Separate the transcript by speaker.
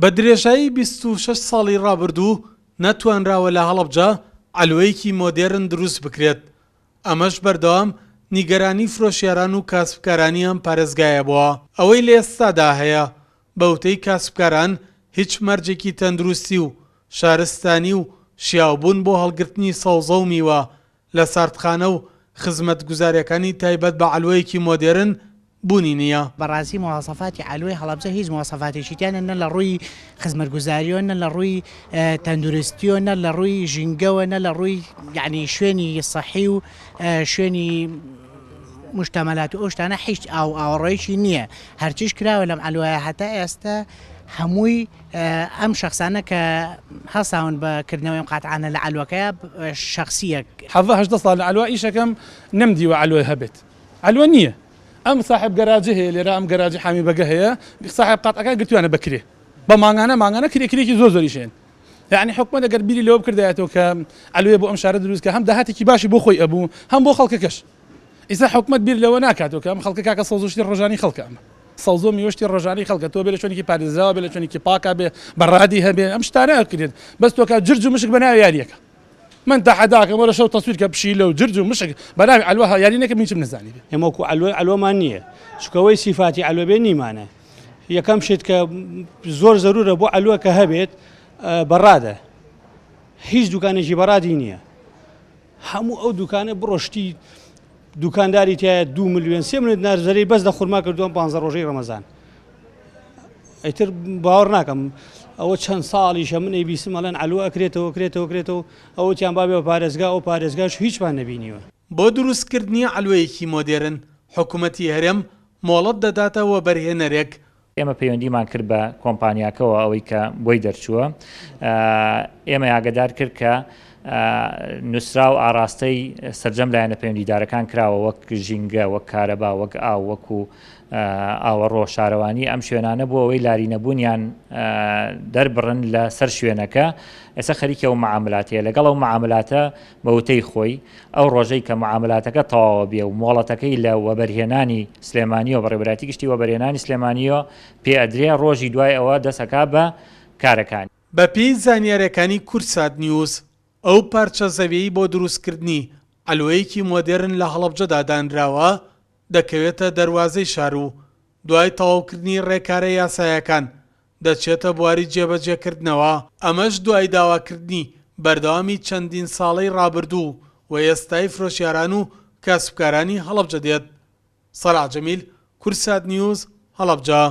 Speaker 1: بە درێژایی 26 ساڵی ڕابردوو نەتوانراوە لە هەڵەبجە عەلوەیەکی مۆدێرن دروست بکرێت، ئەمەش بەردەوام نیگەرانی فرۆشیاران و کاسبکارانی ئەم پارێزگایە بووە. ئەوەی لە ئێستادا هەیە، بە وتەی کاسبکاران هیچ مەرجێکی تەندروستی و شارستانی و شیاوبوون بۆ هەڵگرتنی سەوزە و میوە لە ساردخانە و خزمەتگوزارییەکانی تایبەت بە عەلوەیەکی مۆدێرن بوونی نییە.
Speaker 2: بەڕاستی مواسەفاتی عەلوەی هەڵەبجە هیچ مواسەفاتێکی تیا نیە نە لە ڕووی خزمەتگوزاریەوە نە لە ڕووی تەندروستیەوە نە لە ڕووی ژینگەوە نە لە ڕووی یعنی شوێنی سەحی و شوێنی مشتەمەلات و ئەو شتانە هیچ ئاو ئاوەڕۆیەکی نییە هەرچیش کراوە لەم عەلوەیە هەتا ئێستا هەمووی ئەم شەخسانە کە هەڵساون بە کردنەوەی ئەم قاتعانە لە عەلوەکەیا شەخسییە.
Speaker 3: حەڤە هەژدە ساڵ لە عەلوە ئیشەکەم نەمدیوە عەلوە هەبێت عەلوە نییە ئەم ساحێب گەراجە هەیە لێرە ئەم گەراجی حامی بەگە هەیە ساحێب قاتعەکان گرتویانە بە کرێ بە مانگانە مانگانە کرێ کرێکی زۆر زۆریش هەیە یعنی حکومەت ئەگەر بیری لەوە بکردایەتەوە کە عەلوەیە بۆ ئەم شارە دروست کە هەم داهاتێکی باشی بۆ خۆی ئەبوو هەم بۆ خەڵکەکەش ئیستا حکومەت بیر لەوە ناکاتەوە کە ئەم خەڵکە کاکە سەوز و شتی ڕۆژانی خەڵکە ئەمە سەوزە و میوە شتی ڕۆژانەی خەڵکە تۆ بێ لە شوێنێکی پارێزراوە بێ لە شوێنێکی پاکا بێ بەڕادی هەبێ ئەم شتانە ئەکرێت بەس تۆ کە جرج و مشک بە ناوی یاریەکە من تەحەداکەم وەرە شەو تەسویر کە پشیلە و جرج و مشک بە ناوی عەلوە یاری نەکەم هیچم نەزانی بێ.
Speaker 4: ئێمە وەکو عەلوە عەلوەمان نییە چونکە ئەوەی سیفاتی عەلوە بێ نیمانە یەکەم شت کە زۆر زەرورە بۆ عەلوە کە هەبێت بەڕادە هیچ دوکانێکی بەڕادی نییە هەموو ئەو دوکانە بڕۆ شتی دوکانداری تایە دو ملیۆن سێ ملیۆن دینار زەرەی بەس لە خورما کردووە ئەم پانزە ڕۆژەی ڕەمەزان ئیتر باوەڕ ناکەم ئەوە چەند ساڵیشە من ئەیبیسم ئەڵێن عەلوە ئەکرێتەوە کرێتەوە کرێتەوە ئەوەتیان بابێ بە پارێزگا ئەو پارێزگاش هیچمان نەبینیوە.
Speaker 1: بۆ دروستکردنی عەلوەیەکی مۆدێرن، حکومەتی هەرێم مۆڵەت دەداتە وەبەرهێنەرێک
Speaker 5: ئێمە پەیوەندیمان کرد بە کۆمپانیاکەوە ئەوەی کە بۆی دەرچووە ئێمە ئاگدار کرد کە نووسراو ئاراستەی سەرجەم لایەنە پەیوەندیدارەکان کراوە وەک ژینگە وەک کارەبا وەک ئاو وەکو ئاوەڕۆ شارەوانی ئەم شوێنانە بۆ ئەوەی لاری نەبوونیان دەربڕن لە سەر شوێنەکە ئێستا خەریکە و معاملاتەیە لەگەڵ ئەو معاملاتە بە وتەی خۆی، ئەو ڕۆژەی کە معاملاتەکە تەواوە بێ و مۆڵەتەکەی لە وەبەرهێنانی سلێمانییەوە بەڕێوەبەرایەتی گشتی وەبەرهێنانی سلێمانییەوە پێ ئەدرێ، ڕۆژی دوای ئەوە دەست ئەکا بە کارەکانی.
Speaker 1: بەپێی زانیارییەکانی کوردسات نیوز، ئەو پارچە زەویەی بۆ دروستکردنی عەلوەیەکی مۆدێرن لە هەڵەبجەدا دانراوە، دەکەوێتە دەروازەی شار و دوای تەواوکردنی ڕێکارە یاسایەکان دەچێتە بواری جێبەجێکردنەوە، ئەمەش دوای داواکردنی بەردەوامی چەندین ساڵەی ڕابردوو و ئێستای فرۆشیاران و کاسبکارانی هەڵەبجە دێت. سەلاح جەمیل، کوردسات نیوز، هەڵەبجە.